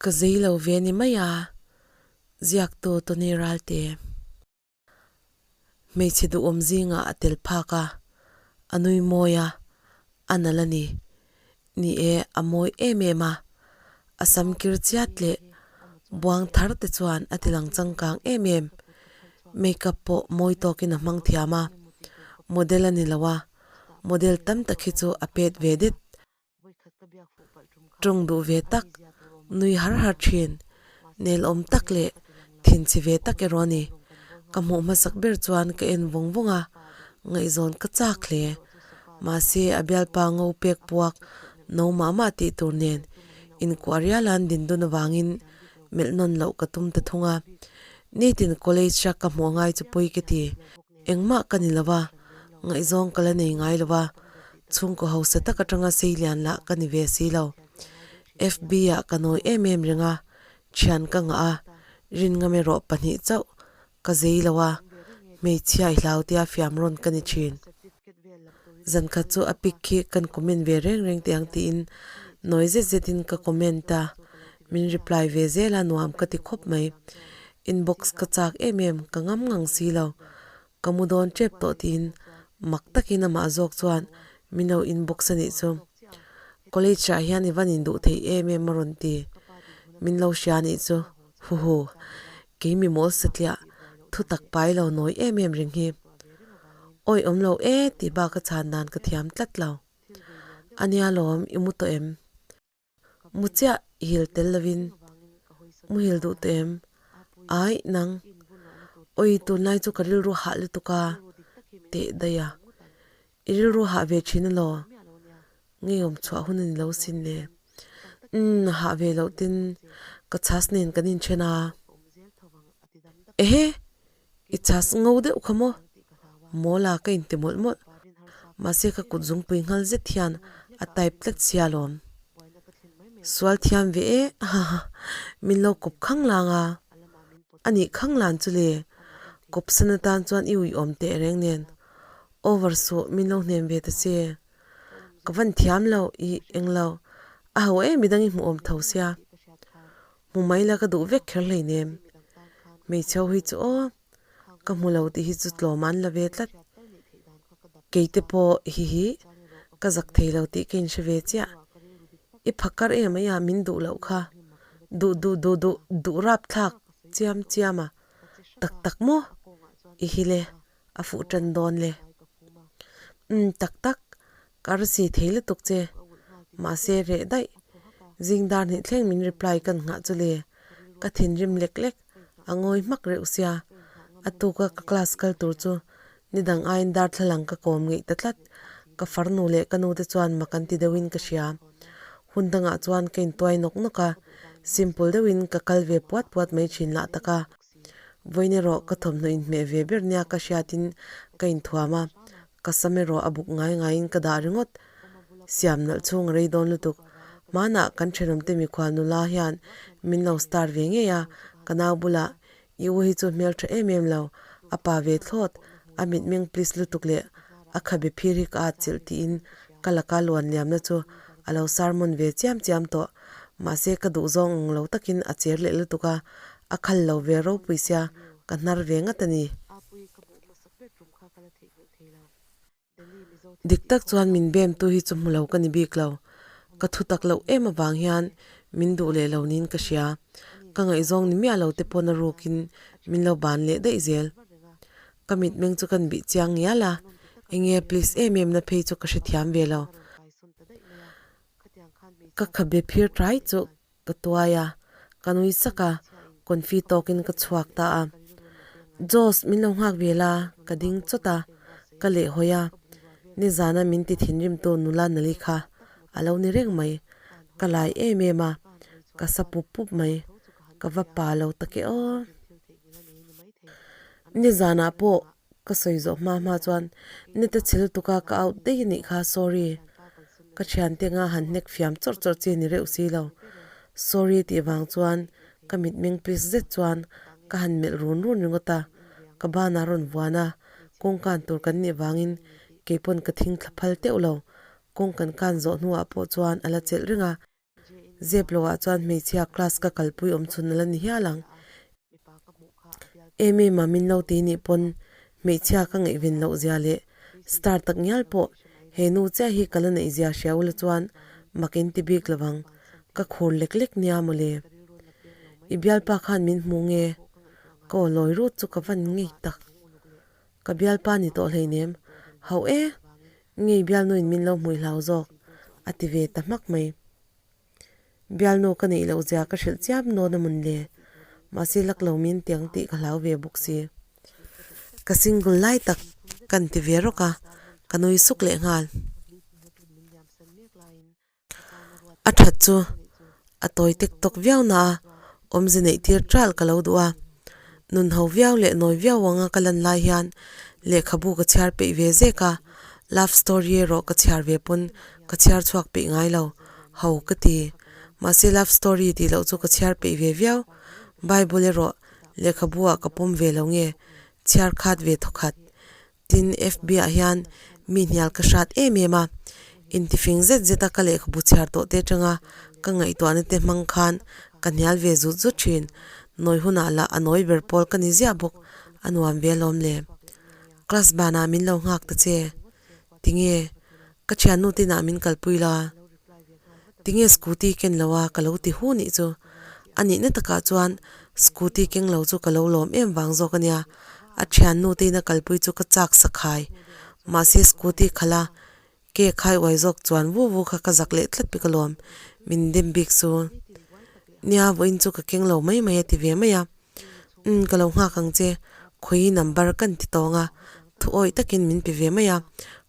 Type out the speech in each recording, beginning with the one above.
Ka zei lo ve ni mai a, ziaktu Tony Ralte. Hmeichhe duhawm zingah a tel phak a, a nui mawi a, a nalh a ni. Ni e, a mawi em em a, a sam kir chiat leh buang thar te chuan a ti lang changkang em em. Makeup pawh mawi tawkin a hmang thiam a, model a ni lo a, model tam tak hi chu a pet ve det. Tawng duh ve tak, nui har har thin, nelawm tak leh thinchhi ve tak erawh a ni. Ka hmuh hmasak ber chuan ka en vawng vawng a, ngaihzawn ka chak hle. Mahse, a bialpa ngo pek puak no mah mah tih tur nen inkuah rial an din dun avangin melh nawn loh ka tum ta thung a. Nitin college a ka hmuh angai chu pawi ka ti. Engmah ka ni lo va, ngaihzawng ka la nei ngai lo va, chhungkaw hausa tak atanga sei lian lah ka ni ve si lo. FB ah ka nawi em em reng a, thian ka ngah a, rin ngam erawh pahnih chauh ka zei lo a, hmeichhia i hlau tia fiam rawn ka ni thin. Zankhat chu a pic khi kan comment ve reng reng teh ang tiin nawi zet zetin ka comment a, min reply ve zel a nuam ka ti khawp mai. Inbox ka chak em em, ka ngam ngang si lo. Ka mu dawn tep tawh tiin mak takin amah zawk chuan min lo inbox a nih chu. College ah hian i van induh theih em em a rawn ti. Min lo hria a nih chu. Huhu. Kei mi mawl satliah thu tak pai lo nawi em em reng hi. Awi awm lo e tih bak a chhan dan ka thiam tlat lo. Ania lawm i mu tawh em? Mu chiah i hil tel lovin muhil duh tawh em? Aih nang. Awi tunlai chu ka rilru hah lutuk a teh daih a. I rilru hah ve thin alaw? Ngeiawm chhuah hun a ni lo sin le. Umm hah ve loh tin ka chhas nen kan inthen a. Ehe! I chhas ngo deuh kha maw? Mawla ka inti mawlh mawlh. Mahse ka kut zungpui nghal zet hian a type tlat sia alawm. Sual thiam ve e haha min lo kawp khang lang a. A nih khang lan chu le. Kawp san atan chuan i uiawm teh reng nen. Over suh min lo hnem ve ta che. Ka van thiam lo i eng lo. A ho em midang i hmuh awm tho sia. Hmu mai la ka duh vek kher hleinem. Hmeichhe ho hi chu aw, ka hmu lo tih hi chu tlawm an la ve tlat. Keite pawh hi hi ka zak thei lo tih ka inhre ve chiah. I phakar em ai a min duh loh kha. Duh duh duh duh duh rap thlak chiam chiam a. Tak tak maw? I hi le, a fuh tan dawn le. Umm tak tak, Ka rsi thei lutuk che. Mahse reh daih. Zing dar hnih thleng min reply kan nghah chu le. Ka thinrim lek lek. A ngawi hmak reuh sia. A tuka ka class kal tur chu nidang aiin darthlalang ka kawm ngeih ta tlat. Ka farnu leh ka nu te chuan mak an ti deuhin ka hria. Hun dangah chuan ka intuai nawk nawk a, simple deuhin ka kal ve puat puat mai thin lah tak a. Vawiin erawh ka thawmhnaw inhmeh ve ber nia ka hriatin ka inthuam a, ka sam erawh a buk ngai ngaiin ka dah ringawt. Siam nalh chhung a rei dawn lutuk. Hmanah kan thenawmte mikhual nula hian min lo star ve ngei a, ka nau bulah i u hi chu hmeltha em em lo, a pa ve thlawt, a mitmeng please lutuk leh a khabe phir hi ka atchilh tiin ka laka luan liamna chu a lo sermon ve chiam chiam tawh. Mahse ka duhzawng ang lo takin a cher leh lutuk a, a khal lo ve ropui sia, ka hnar ve ngat a ni. Dik tak chuan min bem tu hi chu hmu lo ka ni bik lo. Ka thu tak loh em avang hian min duh leh lo niin ka hria. Ka ngaihzawng ni miah lo te pawn a rukin min lo ban leh daih zel. Ka mitmeng chu kan bih chiang ngial a, enge please em em na phei chu ka hrethiam ve lo. Ka khabe phir tlai chu Ka tuai a, ka nui sak a, confi tawkin ka chhuak ta a. Josh, min lo nghak ve la, ka ding chawt a, ka lehhawi a, nizana min ti thinrimtu nula nali kha a lo ni reng mai. Ka lai em em a, ka sa pup pup mai, ka va pa lo tak e aw. Nizanah pawh Ka sawi zawh hma hma chuan nita chhe lutuk a ka out daih a nih kha sorry. Ka thiante anga han hnek fiam chawrh chawrh chi a ni reuh si lo. Sorry tih vang chuan ka mitmeng please zet chuan ka han melh run run ringawt a, ka banah rawn vuan a, kawngkan tur kan nih vangin keipawn ka thing thla phal teuh lo. Kawng kan kan zawh hnuah pawh chuan a la chelh reng a. Zep lo ah chuan hmeichhia class ka kalpui awm chhun a la ni hial ang. Em em a min lo ti nih pawn hmeichhia ka ngaihven loh zia leh star tak ngial pawh he nu chiah hi ka la neih zia hria ula chuan mak in ti bik lo vang, ka khur lek lek nia mawle. I bialpa khan min hmu nge? Ka aw lawi rut chu ka van ngei tak. Ka bialpa ni tawh hleinem, hauh e, ngei bialnuin min lo hmui hlau zawk, a ti ve ta hmak mai. Bialnu ka neih loh zia ka hrilh chiam dawn a mun le, mahse lak lo min tiang tih ka hlau ve bawk si. Ka single lai tak kan ti ve rawk a, ka nui suk leh nghal. A that chu a tawi tek tawk viau na a, awmze neih tir ṭalh ka lo duh a. Nun ho viau leh nawi viau anga ka lan lai hian lehkhabu ka chhiar peih ve zek a, love story erawh ka chhiar ve pawn ka chhiar chhuak peih ngai lo, ho ka ti. Mahse love story tih loh chu ka chhiar peih ve viau, Bible erawh lehkhabu ah ka pawm ve lo nge chhiar khat ve thawkhat. Tin, FB ah hian mi hnial ka hrat em em a, intifing zet zet a ka lehkhabu chhiar tawh te atanga ka ngaihtuahna te hmang khan ka hnial ve zut zut thin. Nawi hunah lah a nawi ber pawl ka ni ziah bawk, a nuam ve alawm le. Class banah min lo nghak ta che. Tinge? Ka thiannu tinah min kalpui la. Tinge scooty ken lo a ka lo ti hu nih chu. A nihna takah chuan scooty keng lo chu ka lo lawm em vang zawk a nia. A thiannu te ina kalpui chu ka chak sakhai. Mahse scooty khala ke khai uai zawk chuan vu vu kha ka zak leh tlat bik alawm. Min dem bik chu. Nia vawiin chu ka keng lo mai mai a ti ve mai a. Umm ka lo nghak ang che, khawi number kan ti tawng a, thu awih takin min pe ve mai a,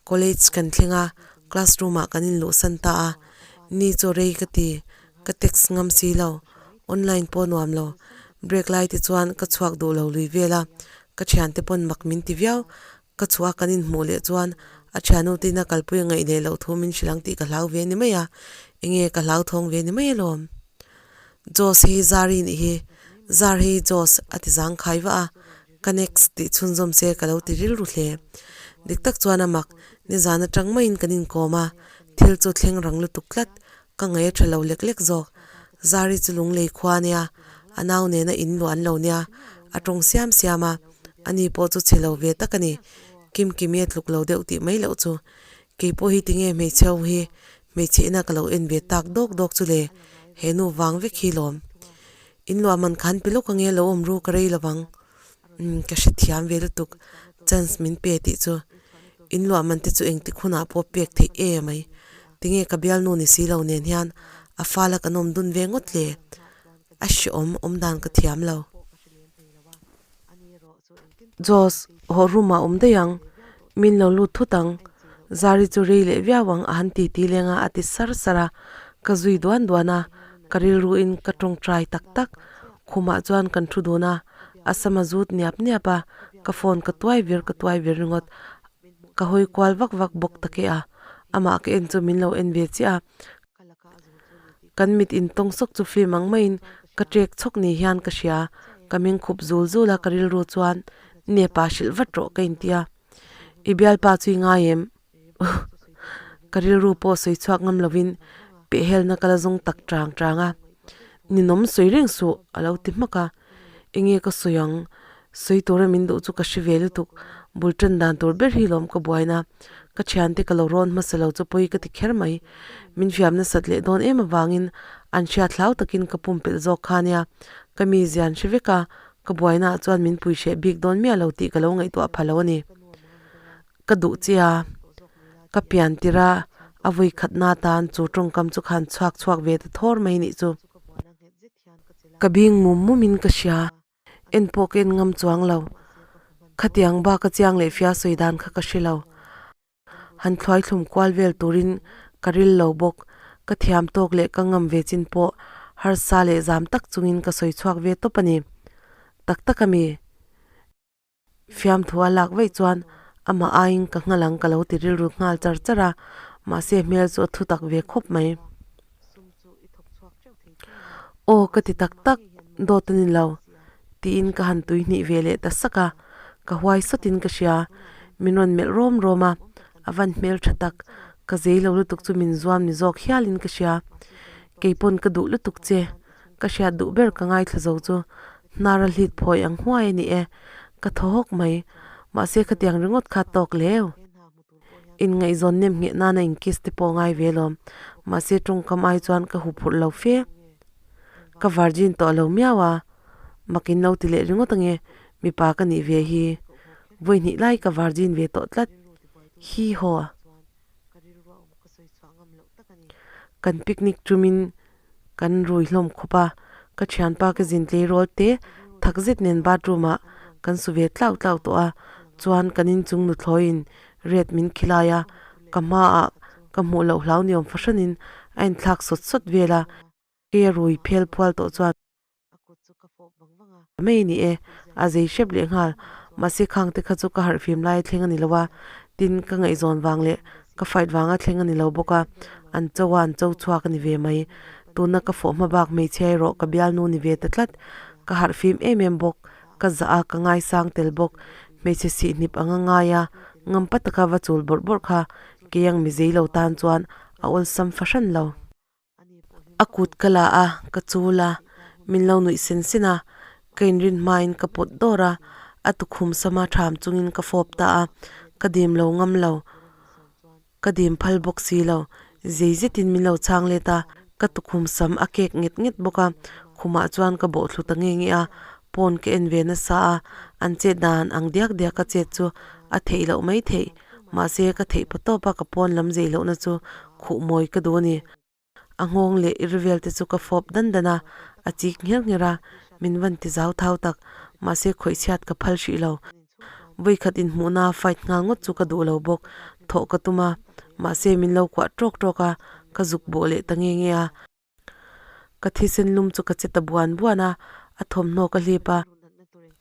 college kan thleng a, classroom ah kan inluhsan ta a, ni chu rei ka ti, ka text ngam si lo, online pawh nuam lo, break lai te chuan ka chhuak duh lo lui vel a, ka thiante pawn mak min ti viau, ka chhuah a kan inhmuh leh chuan a thiannu te ina kalpui a ngaih leh loh thu min hrilh ang tih ka hlau ve ni mai a, enge ka hlauthawng ve ni mai alawm. Jos hi Zari nih hi, Zar hi Jos a ti zang khai vah a, ka next tih chhunzawm se ka lo ti rilru hle. Dik tak chuan a mak, nizan atang maiin kan inkawm a, thil chu thleng rang lutuk tlat, ka ngaih a tha lo lek lek zawk. Zari chu lunglei khua a nia, a nau nena in luah an lo nia, a tawng siam siam a, ani pawh chu chhe lo ve tak a ni, Kimkimi a tluk lo deuh tih mai loh chu. Kei pawh hi tinge hmeichhe ho hi Hmeichhe ina ka lo en ve tak dawk dawk chu le, he nu vang vek hi lawm. In luah man khan pe lawk ange lo awm ru ka rei lovang. Umm ka hrethiam ve lutuk, chance min pe tih chu. In luah man te chu engtik hunah pawh pek theih e mai. Tinge ka bialnu ni si lo nen hian a fal a kan awm dun ve ngawt le. A hreawm awm dan ka thiam lo. Jos, haw room ah awm daih ang, min lo lut thut ang, Zari chu rei leh viau ang a han ti ti leng a, a ti sar sar a, ka zui duan duan a, ka rilru in ka tawngtai tak tak, khumah chuan kan thu dun a, a sam a zut niap niap a, ka phone ka tuai vir ka tuai vir ringawt, ka hawi kual vak vak bawk ta ke a, amah ka en chu min lo en ve chiah a. Kan mit intawng sawk chu film ang maiin ka ṭek chhawk ni hian ka hria. Ka meng khup zul zul a, ka rilru chuan Nepa hrilh vat rawh ka inti a. I bialpa chu i ngai em? Ka rilru pawh sawi chhuak ngam lovin pehhelna ka la zawng tak chang chang a. Ninawm sawi reng suh a lo ti hmak a. Enge ka sawi ang? Sawi tura min duh chu ka hre ve lutuk. Bul tan dan tur ber hi lawm ka buaina. Ka thiante ka lo rawn hmasa lo chu pawi ka ti kher mai. Min fiam nasat leh dawn em avangin an hriat hlau takin ka pumpelh zawk kha nia. Ka mi zian hre vek a, ka buainaah chuan min pui hreh bik dawn miah lo tih ka lo ngaihtuah pha lo a ni. Ka duh che a, ka pian tir a, a vawi khatna atan chu tawngkam chu khan chhuak chhuak ve ta thawr mai nih chu. Ka bing mum mum in ka hria, en pawh ka en ngam chuang lo. Khatiang bak a chiang leh fia sawi dan kha ka hre lo. Han thluai thlum kual vel turin ka ril lo bawk. Ka thiam tawk leh ka ngam ve chin pawh harsa leh zam tak chungin ka sawi chhuak ve tawp a ni. Tak tak a mi? Fiamthu a lak vaih chuan amah aiin ka nghal ang ka lo ti rilru nghal char char a, mahse hmel chu a thu tak ve khawp mai. Aw ka ti tak tak, dawt a ni lo, tiin ka han tui hnih ve leh ta sak a, ka huai sawtin ka hria, min rawn melh rawm rawm a, a van hmel tha tak, ka zei lo lutuk chu min zuam ni zawk hialin ka hria. Keipawn ka duh lutuk che, ka hriat duh ber ka ngaithla zo chu hnar a hlit phawi ang huai a ni e, ka thaw hawk mai. Mahse khatiang ringawt kha tawk leu. Inngaihzawn nem ngheh nana inkiss te pawh ngai ve lawm. Mahse tawngkam ai chuan ka huphurh lo fe. Ka virgin tawh lo miau a, mak in lo ti leh ringawt ange, mipa ka nih ve hi. Vawi hnih lai ka virgin ve tawh tlat. Hi haw. Kan picnic tumin kan rui hlawm khawp a, ka thianpa ka zin tleirawl te thak zet nen bathroom ah kan su ve tlau tlau tawh a, chuan kan inchung nuthlawiin red min khilai a, ka hmaah ka hmuh loh hlau niawm fahranin a inthlak sawt sawt vel a, kei a rui phel phual tawh chuan. Mai ni e, a zei hrep leh nghal. Mahse khang te kha chu ka harh fim lai a thleng a ni lo a, tin ka ngaihzawn vang leh ka fight vanga thleng a ni lo bawk a, an cho a an cho chhuak a ni ve mai. Tuna ka fawh hma bak hmeichhia erawh ka bialnu ni ve ta tlat. Ka harh fim em em bawk, ka zah a ka ngaisang tel bawk. Hmeichhe sihhnip anga ngai a, ngampa taka va chul bawrh bawrh kha keiang mizei lo tan chuan a awlsam fahran lo. A kut ka la a, ka chul a, min lo nuih sen sen a, ka inrin hmain ka pawt dawr a, a tukhum sama tham chungin ka fawp ta a, ka dim lo ngam lo, ka dim phal bawk si lo, zei zetin min lo chhang let a, ka tukhum sam a kek nget nget bawk a, khumah chuan ka bawh thlu ta nge nge a, pawn ka en ve nasa a, an chet dan ang diak diak a chet chu a theih loh mai theih. Mahse, ka theih pa tawp a, ka pawn lam zei lohna chu khuh mawi ka duh a ni. A nghawng leh ir vel te chu ka fawp dan dan a, a chik ngher ngher a, min van ti zau thau tak. Mahse, khawih chhiat ka phal hrih lo. Vawikhat inhmuhna fight nghal ngawt chu ka duh lo bawk. Thawh ka tum a, mahse min lo kuah tawk tawk a, ka zuk bawh leh ta nge nge a. Ka thisen lum chu ka che ta buan buan a, a thawmhnaw ka hlip a,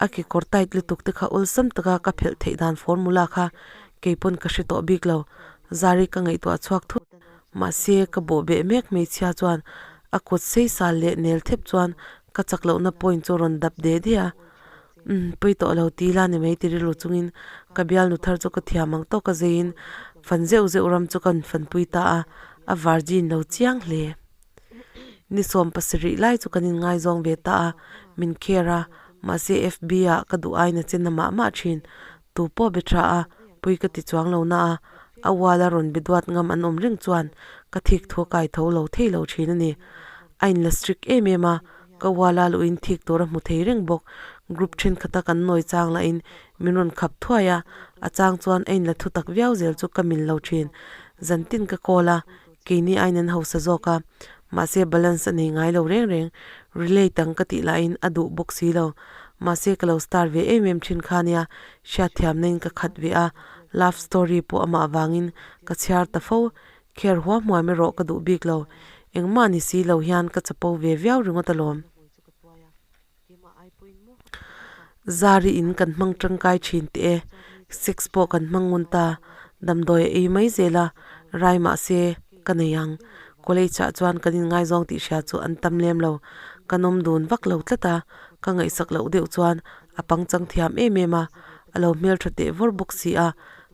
a kekawr tight lutuk te kha awlsam taka ka phelh theih dan formula kha keipawn ka hre tawh bik lo, Zari ka ngaihtuah chhuak thut. Mahse, ka bawh beh mek hmeichhia chuan a kut sei sal leh nel thep chuan ka chak lohna point chu a rawn dap de de a. Umm, pawi tawh lo ti ila ni mai ti rilru chungin ka bialnu thar chu ka thiam ang tawk a zeiin fan zeuh zeuh ram chu kan fanpui ta a, a virgin lo chiang hle. Ni 70 lai chu kan inngaizawng ve ta a, min care a, mahse FB ah ka duh aina chen a mah mah thin. Tu pawh be tha a, pui ka ti chuang lo na a, a ual a rawn be duat ngam an awm reng chuan ka thik thu a kai tho lo thei lo thin a ni. A inla strict em em a, ka ual a luhin thik tur a hmu thei reng bawk. Group thenkhat a kan nawi chang lahin min rawn khap thuai a, a chang chuan a inla thu tak viau zel chu ka mil lo thin. Zantin ka call a, keini aiin an hausa zawk a, mahse balance a nei ngai lo reng reng, relate ang ka tih lahin a duh bawk si lo. Mahse ka lo star ve em em thin kha nia, hriatthiamna in ka khat ve a, love story pawh amah vangin ka chhiar ta fo, kher huam huam erawh ka duh bik lo, engmah ni si lo hian ka chapo ve viau ringawt alawm. Zari in kan hmang tangkai thin teh e, sex pawh kan hmang ngun ta, damdawi a ei mai zel a, rai mahse ka nei ang. College ah chuan kan inngaizawng tih hria chu an tam lem lo, kan awm dun vak lo tlat a, ka ngaihsak loh deuh chuan a pangchang thiam em em a, a lo hmeltha teh vawr bawk si a,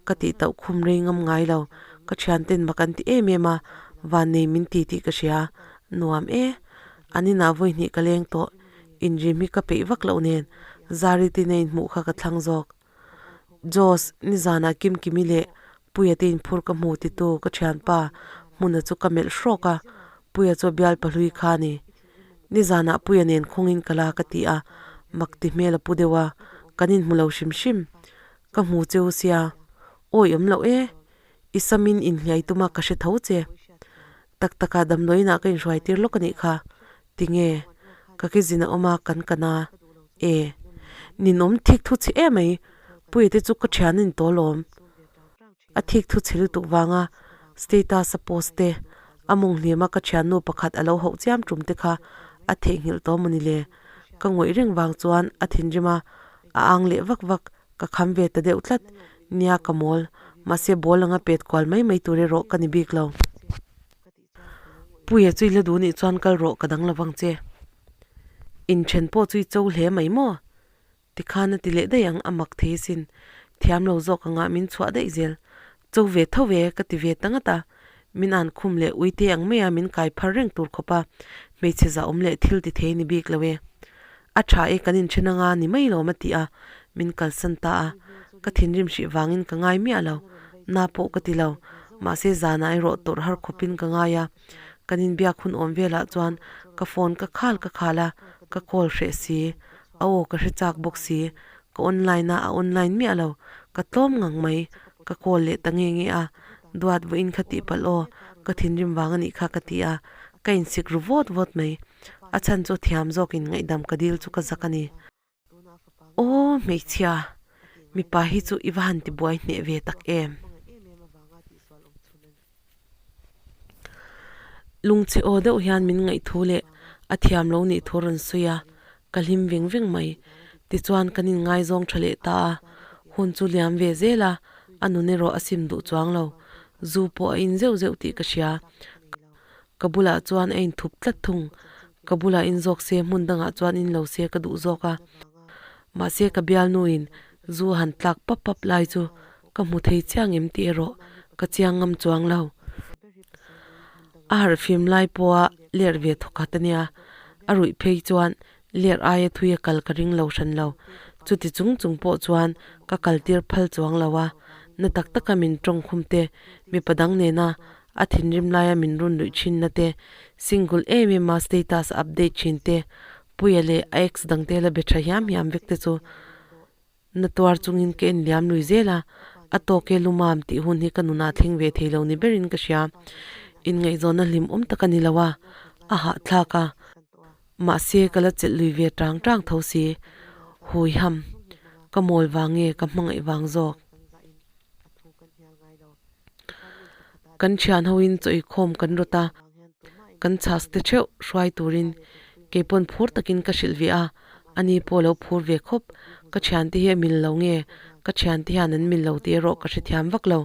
ka tih tauh khum rei ngam ngai lo, ka thianten mak an ti em em a, vannei min ti tih ka hria, nuam e. An inah vawi hnih ka leng tawh, inrim hi ka peih vak loh nen Zari te ina inhmuh kha ka thlang zawk. Jos, nizanah Kimkimi leh Puia te inphur ka hmu titu ka thianpa hmuna chu ka melh hrawk a, Puia chu a bial pahlui kha a ni. Nizanah Puia nen khawngin ka la ka ti a, mak ti hmel a pu deuh a, kan inhmu lo hrim hrim. Ka hmu cheu sia, awi awm loh e, i samin inhliai tuma ka hre tho che. Tak taka damdawiinah ka inhruai tir lawk a nih kha. Tinge? Ka kizin a awm a, kan kan a. E. Ninawm thik thu chhe em mai. Puia te chu ka thian a ni tawh alawm. A thik thu chhe lutuk vanga status a post te, a mawng hlim a ka thiannu pakhat a lo hauh chiam tum te kha a theihnghilh tawh mawni le. Ka ngawih reng vang chuan a thinrim a, a ang leh vak vak. Ka kham ve ta deuh tlat. Nia ka mawl. Mahse ball anga pet kual mai mai tur erawh ka ni bik lo. Puia chu i la duh nih chuan kal rawh ka dang lovang che. Inthen pawh chu i cho hle mai maw? Tikhan a ti leh daih ang a mak thei asin. Thiam lo zawk anga min chhuah daih zel. Cho ve tho ve ka ti ve ta ngat a. Min an khum leh uite ang maia min kai phar reng tur khawpa hmeichhe zahawm leh thil ti thei ni bik lo e. A tha e kan inthen anga ni mai lawm a ti a, min kalsan ta a. Ka thinrim hrih vangin ka ngai miah lo. Na pawh ka ti lo. Mahse zanah erawh tawrh har khawpin ka ngai a. Kan inbiak hun awm velah chuan ka phone ka khal ka khal a, ka call hreh si. A aw ka hre chak bawk si. Ka online a, a online miah lo. Ka tlawm ngang mai. Ka call leh ta nge nge a. Duat vawiin kha tih palh aw, ka thinrim vang a nih kha ka ti a. Ka insik ru vawt vawt mai. A chhan chu thiam zawkin ngaihdam ka dil chu ka zak a ni. Aw hmeichhia, mipa hi chu i va han ti buai hneh ve tak em? Lungchhe aw deuh hian min ngaihthu leh a thiam lo nih thu rawn sawi a, ka hlim veng veng mai. Tichuan kan inngaizawng tha leh ta a, hun chu liam ve zel a, a nun erawh a sim duh chuang lo. Zu pawh a in zeuh zeuh tih ka hria. Ka bulah chuan a inthup tlat thung. Ka bulah in zawk se hmun dangah chuan in lo se ka duh zawk a. Mahse ka bialnuin zu han tlak pap pap lai chu ka hmu thei chiang em tih erawh ka chiang ngam chuang lo. A harhfim lai pawha ler ve thawkhat a nia. A ruih phei chuan ler aia thui a kal ka ring lo hran lo. Chuti chung chung pawh chuan ka kaltir phal chuang lo a. Na tak taka min tawngkhum te, mipa dang nena a thinrim laia min run luih thinna te, single em em a status update thin te, Puia leh a ex dangte la be tha hiam hiam vek te chu na tuar chungin ka en liam lui zel a, a tawk e lumam tih hun hi ka nunah thleng ve thei lo ni berin ka hria. Inngaihzawnna hlim awm tak a ni lo a, a hahthlak a, mahse ka la chelh lui ve tang tang tho si. Huiham, ka mawl vang nge ka hmangaih vang zawk? Kan thian hoin chaw ikhawm kan rawt a, kan chhas te theuh hruai turin keipawn phur takin ka hrilh ve a, ani pawh lo phur ve khawp. Ka thiante hi a mil lo nge, ka thiante hian an mil lo tih erawh ka hrethiam vak lo.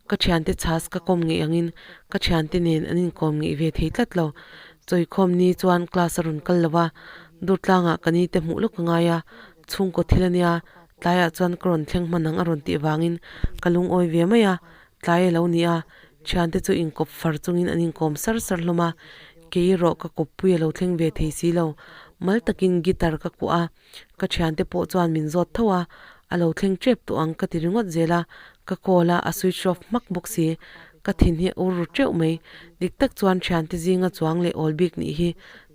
Ka thiante chhas ka kawm ngeih angin ka thiante nen an inkawm ngeih ve thei tlat lo. Chaw ikhawm ni chuan class a rawn kal lo a, Durtlangah ka ni te hmuh lawk a ngai a, chhungkaw thil a nia, Tlaiah chuan ka rawn thleng hman ang a rawn tih vangin ka lungawi ve mai a, tlai a lo ni a, thiante chu inkawp far chungin an inkawm sar sar hlawm a, kei erawh ka kawppui a lo thleng ve thei si lo, mal takin guitar ka kuah a, ka thiante pawh chuan min zawt tho a, a lo thleng tep tawh ang ka ti ringawt zel a, ka call a, a switch off hmak bawk si, ka thin hi a ur ru teuh mai, dik tak chuan thiante zinga chuang leh awl bik nih hi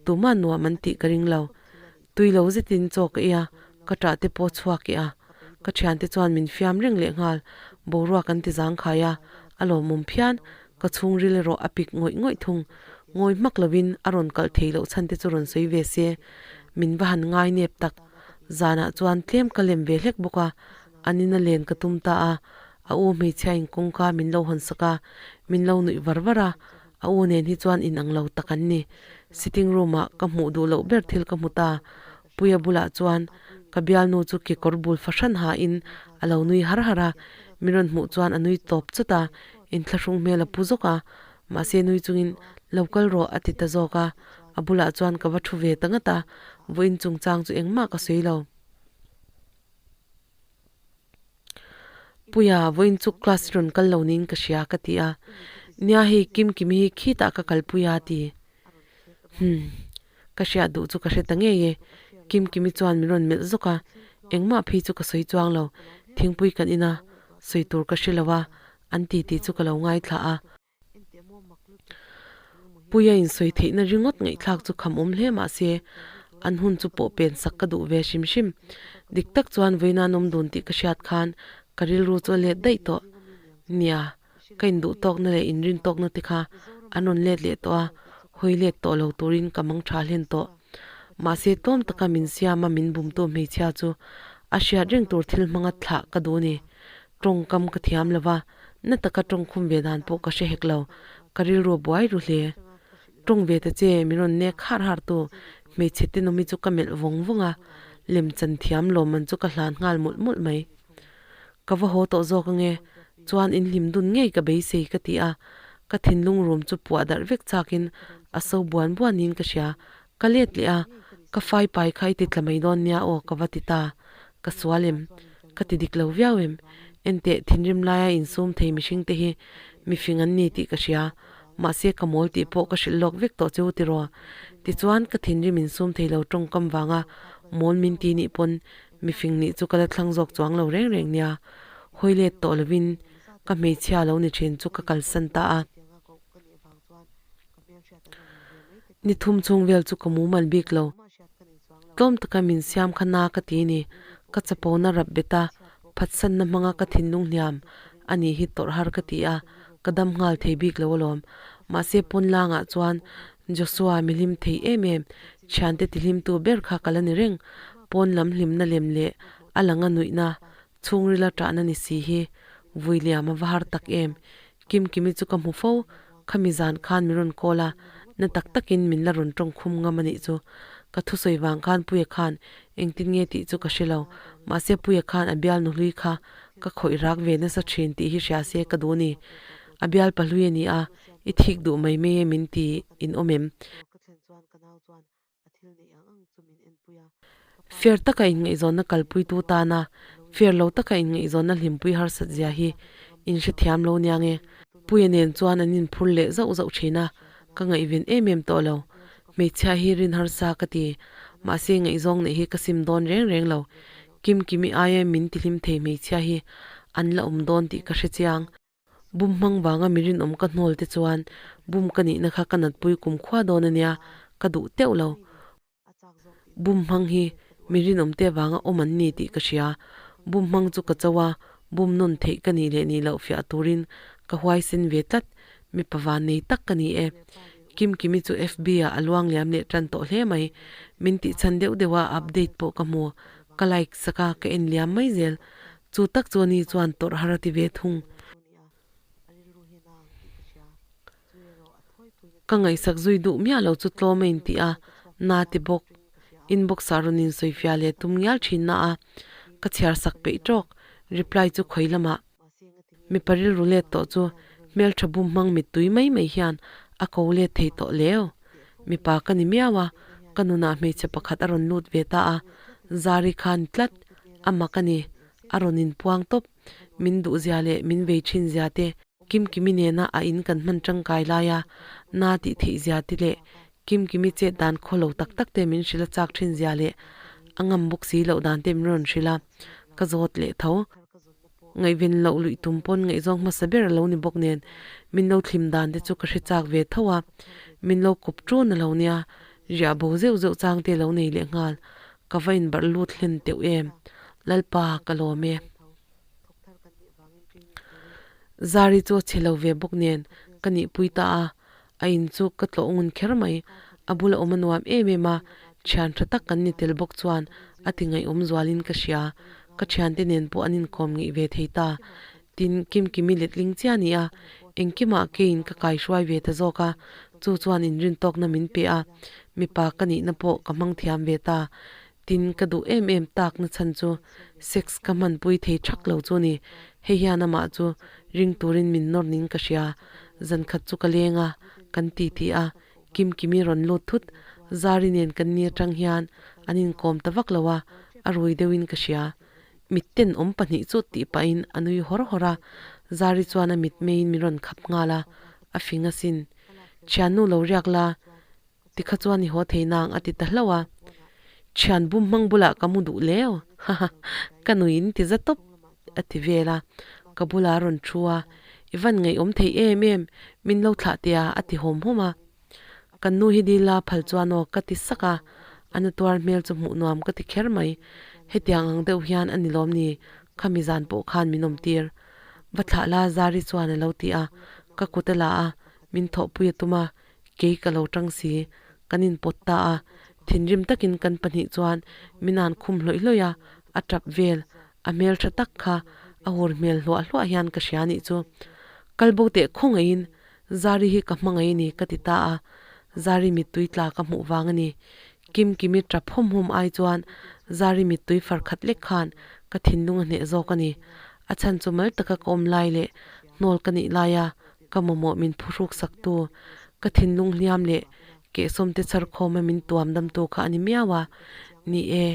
tumah nuam an tih ka ring lo. Tui lo zetin chaw ka ei a, ka ṭah te pawh chhuak i a. Ka ṭhiante chuan min fiam reng leh nghal, boruak an ti zangkhai a, a lawmawm phian. Ka chhungril erawh a pik ngawih ngawih thung. Ngawi hmak lovin a rawn kalh thei loh chhan te chu rawn sawi ve se. Min va han ngai nep tak. Zanah chuan tlem ka lem ve hlek bawk a, an ina len ka tum ta a. A u hmeichhia in kawngka min lo hawn sak a, min lo nuih var var a. A u nen hi chuan inang lo tak an ni. Sitting room ah ka hmuh duh loh ber thil ka hmu ta. Puia bulah chuan ka bialnu chu kekawr bul fahran ha in a lo nui har har a, min rawn hmuh chuan a nui tawp chawt a, inthlahrung hmel a pu zawk a, mahse nui chungin lo kal rawh a ti ta zawk a, a bulah chuan ka va thu ve ta ngat a, vawiin chungchang chu engmah ka sawi lo. Puia, vawiin chu class i rawn kal lo niin ka hria ka ti a. Nia hei Kimkimi hi khitah ka kalpui a ti. Humm, ka hriat duh chu ka hre ta ngei e. Kimkimi chuan min rawn melh zawk a, engmah phei chu ka sawi chuang lo. Thingpui kan in a, sawi tur ka hre lo a, an titi chu ka lo ngaithla a. Puia insawi theihna ringawt ngaihthlak chu kham awm hle mah se, an hun chu pawh pen sak ka duh ve hrim hrim. Dik tak chuan vawiin an awm dun tih ka hriat khan ka rilru chu a let daih tawh. Nia, ka induh tawkna leh inrin tawkna te kha an rawn let leh tawh a, hawi let tawh lo turin ka mang tha hlen tawh. Mahse tlawm taka min siama min bumtu hmeichhia chu a hriat reng tur thil hmanga thlah ka duh a ni. Tawngkam ka thiam lo va, na taka tawngkhum ve dan pawh ka hre hek lo, ka rilru a buai ru hle. Tawng ve ta che, min rawn nek har har tu, hmeichhe tenawmi chu ka melh vawng vawng a, lemchan thiam lawmman chu ka hlan nghal mawlh mawlh mai. Ka va haw tawh zawk ange, chuan in hlim dun ngei ka beisei ka ti a, ka thinlung rum chu puah darh vek chakin a so buan buan niin ka hria, Ka let leh a, ka fai pai kha i ti tla mai dawn nia aw ka va ti ta. Ka sual em? Ka ti dik lo viau em? Enteh, thinrim laia insum thei mihring te hi mifing an ni tih ka hria. Mahse ka mawl tih pawh ka hrilh lawk vek tawh cheu tiraw? Tichuan ka thinrim insum thei lo tawngkam vanga mawl min ti nih pawn mifing nih chu ka la thlang zawk chuang lo reng reng nia. Hawi let tawh lovin ka hmeichhia lo ni thin chu ka kalsan ta a. Ni thum chhung vel chu ka mumal bik lo. Tlawm taka min siam kha na ka ti ni. Ka chapona rap bet a, phatsanna hmanga ka thinlung hniam a nih hi tawrh har ka ti a, ka dam nghal thei bik lo alawm. Mahse pawn langah chuan Joshua mi hlim thei em em, thiante tihlimtu ber kha ka la ni reng. Pawn lam hlimna lem leh a langa nuihna Chhungrila ṭahna ni si hi vui liam a va har tak em? Kimkimi chu ka hmu fo, khami zan khan min rawn call a, na tak takin min la rawn ṭawng khum ngam a nih chu. Ka thusawi vang khan Puia khan engtin nge tih chu ka hre lo, mahse Puia khan a bial nuhlui kha ka khawih rak ve nasa ṭhin tih hi hria se ka duh ni. A bial pahlui a ni a, i thik duh mai mai e min ti in awm em? Fair taka inngaihzawnna kalpuitu tana fair lo taka inngaihzawnna hlimpui harsat zia hi in hrethiam lo nia nge. Puia nen chuan an inphur leh zauh zauh thin a, ka ngaihven em em tawh lo. Hmeichhia hi rin harsa ka ti, mahse ngaihzawng neih hi ka sim dawn reng reng lo. Kimkimi aia min tihlim thei hmeichhia hi an la awm dawn tih ka hrechiang. Bum hmang vanga mi rinawm ka hnawl te chuan bum ka nihna kha ka natpui kum khua dawn a nia, ka duh teuh lo. Bum hmang hi mi rinawm te vanga awm an ni tih ka hria. Bum hmang chu ka cho a, bum nawn theih ka nih leh nih loh fiah turin ka huaisen ve tlat, mipa van nei tak ka ni e. Kimkimi chu FB ah a luang liam leh tan tawh hle mai. Min tihchhan deuh deuh a update pawh ka hmu. Ka like sak a, ka en liam mai zel. Chu tak chu ani chuan tawrh har a ti ve thung. Ka ngaihsak zui duh miah lo chu tlawm a intih a, na ti bawk. Inbox ah rawn insawifiah leh tum ngial thin na a, ka chhiar sak peih tawk. Reply chu khawi lamah. Mipa rilru let tawh chu hmeltha bum hmang mittui mai mai hian a ko let thei tawh leu. Mipa ka ni miau a, ka nunah hmeichhe pakhat a rawn lut ve ta a, Zari khan tlat a mak a ni, a rawn inpuang tawp. Min duhzia leh min vei thin zia te, Kimkimi nena a in kan hman tangkai laia na tih theih zia te leh Kimkimi chet dan khaw lo tak tak te min hrilh a chak thin zia leh a ngam bawk si loh dan te min rawn hrilh a, ka zawt leh tho. Ngaihven loh luih tum pawn ngaihzawng hmasa ber a lo ni bawk nen min lo thlim dan te chu ka hre chak ve tho a, min lo kawp ṭun a lo nia, riah bo zeuh zeuh chang te lo nei leh nghal, ka va inbarh lut hlen teuh em, Lalpa ka lawm e. Zari chu a chhe lo ve bawk nen ka nihpui ta a, a in chu ka tlawh ngun kher mai, a bula awm a nuam em em a, thian tha tak kan ni tel bawk chuan a ti ngaihawm zualin ka hria, ka thiante nen pawh an inkawm ngeih ve thei ta, tin Kimkimi letling chiah a ni a, engkimah keiin ka kaihruai ve ta zawk a, chu chuan inrintawkna min pe a, mipa ka nihna pawh ka hmang thiam ve ta, Tin, ka duh em em tak na chhan chu sex ka hmanpui thei thak lo chu ni. Hei hian amah chu ring turin min nawr ning ka hria. Zan khat chu ka leng a, kan ti ti a, Kimkimi rawn lut thut. Zari nen kan ni atang hian an inkawm ta vak lo a, a rui deuhin ka hria. Mitten awm pahnih chu tih pahin a nui hawr hawr a, Zari chuan a mitmeiin min rawn khap nghal a, a fing asin. Thiannu lo riak la, Tikha chuan i haw thei nang a ti ta hlauh a, Thian bum hmang bulah ka mu duh leu, haha, ka nuin ti za tawp a ti vel a, ka bulah a rawn thu a, I van ngaihawm thei em em, min lo thlah teh a a ti hawm hawm a. Kan nu hi dil la phal chuan aw ka ti sak a, a na tuar hmel chu hmuh nuam ka ti kher mai, hetiang ang deuh hian a ni lawm ni, khami zan pawh khan min awm tir. Va thlah la Zari chuan a lo ti a, ka kut a la a, min thawhpui a tum a, Kei ka lo tang si, kan inpawt ta a, thinrim takin kan pahnih chuan min an khum hlawih hlawih a, a tap vel, a hmel tha tak kha a hur hmel hluah hluah hian ka hria nih chu. Kal bo teh khawngaihin Zari hi ka hmangaih a ni ka ti ta a, Zari mittui tla ka hmuh vang a ni. Kimkimi tap hawm hawm ai chuan Zari mittui far khat lek khan ka thinlung a hneh zawk a ni. A chhan chu mal taka ka awm lai leh hnawl ka nih laia Ka mamawh min phuhruk saktu, ka thinlung hliam leh kehsawmte chhar khawma min tuam damtu kha a ni miau a. Ni e,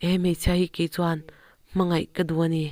he hmeichhia hi kei chuan hmangaih ka duh a ni.